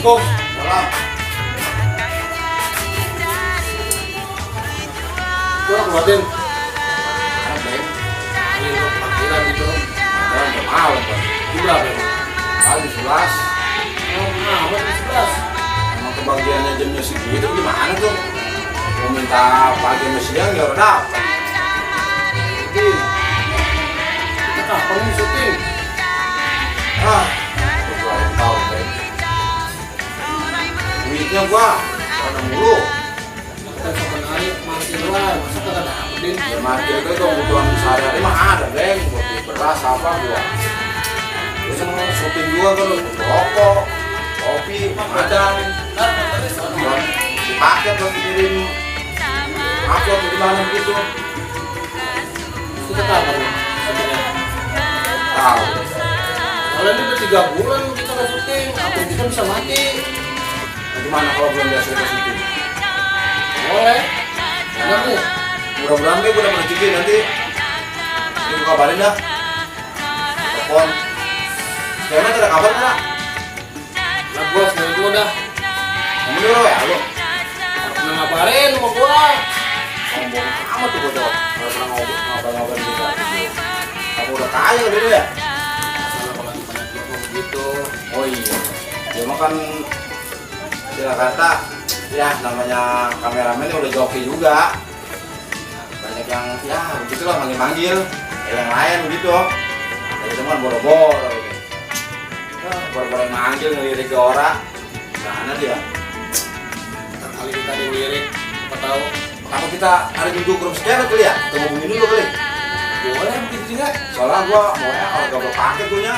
Assalamualaikum. Salam. Kurang Raden. Anak baik. Ini untuk panggilan itu. Orang udah mau kan. Jumlah berapa? Kali 11. Oh, nah, berapa 11? Emang kebagiannya jamnya segitu gimana tuh? Mau minta pagi sama siang ya udah dapat. Din. Kita kapan nih syuting? Ah, gua tahu baik. Duitnya gua mana mulu. Kita kapan hari masih lah, masa kagak dapet Din? Ya market itu kebutuhan sehari-hari mah ada, Bang. Buat beras apa gua. Terus sama shopping juga kan, rokok, kopi, macam. Buat dipakai buat dikirim upload di mana gitu. Kita kapan nih? Syutingnya? Tahu. Kalau ini udah 3 bulan kita nggak syuting, akun kita bisa mati. Nah, gimana kalau belum biasa kita syuting? Boleh. Enak nih. Mudah-mudahan gue udah rezeki nanti. Ini gue kabarin dah. Telepon. Sekarang ada kabar nggak? Nah, gua sendiri dulu dah. Kamu dulu ya lu. Pernah ngabarin sama gua. Sombong amat tuh bocah. Nggak pernah ngobrol kita. Kamu udah kaya dulu ya? Masalah kalau banyak yang ngomong gitu. Oh iya. Dia mah kan dia kata ya namanya kameramen udah joki juga. Banyak yang ya begitulah manggil-manggil. Kayak yang lain begitu. Ada teman boro-boro gitu. Ya, boro-boro yang manggil ngelirik ke orang. Mana dia? Kali kita dilirik, apa tahu? Apa kita hari Minggu grup sekian kali ya? Kita ngomongin dulu kali. Boleh begitu juga. Soalnya gua mau ya kalau gak paket gua nya.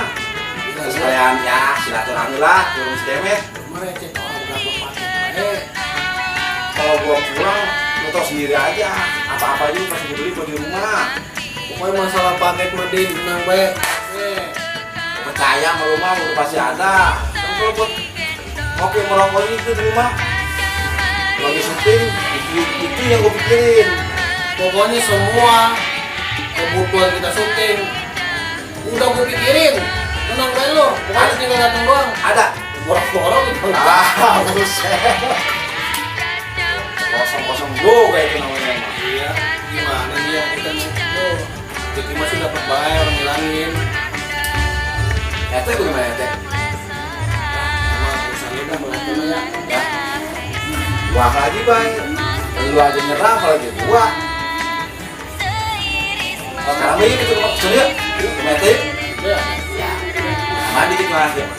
Sekalian ya silaturahmi lah turun sekemet. Mereka orang berapa paket? Kalau gua pulang lu tau sendiri aja. Apa-apa aja pasti beli di rumah. Pokoknya masalah paket mah Din, tenang baik. Percaya sama rumah udah pasti ada. Kan kalau buat kopi merokok itu di rumah lagi syuting itu yang gua pikirin. Pokoknya semua kebutuhan kita syuting udah gue pikirin. Tenang baik lo, pokoknya tinggal datang doang. Ada. Borok-borok gitu. Buset. Kosong-kosong juga itu namanya. Iya, gimana dia kita nih? Oh, jadi masih dapat bayar orang bilangin. Ete gimana ete? Sama urusannya udah mulai ya. Ya. Wah lagi bay. Lu aja nyerah apalagi gua. Sekarang ini kita ke sini yuk. Ke Mete. Ya. Mandi kita mas ya.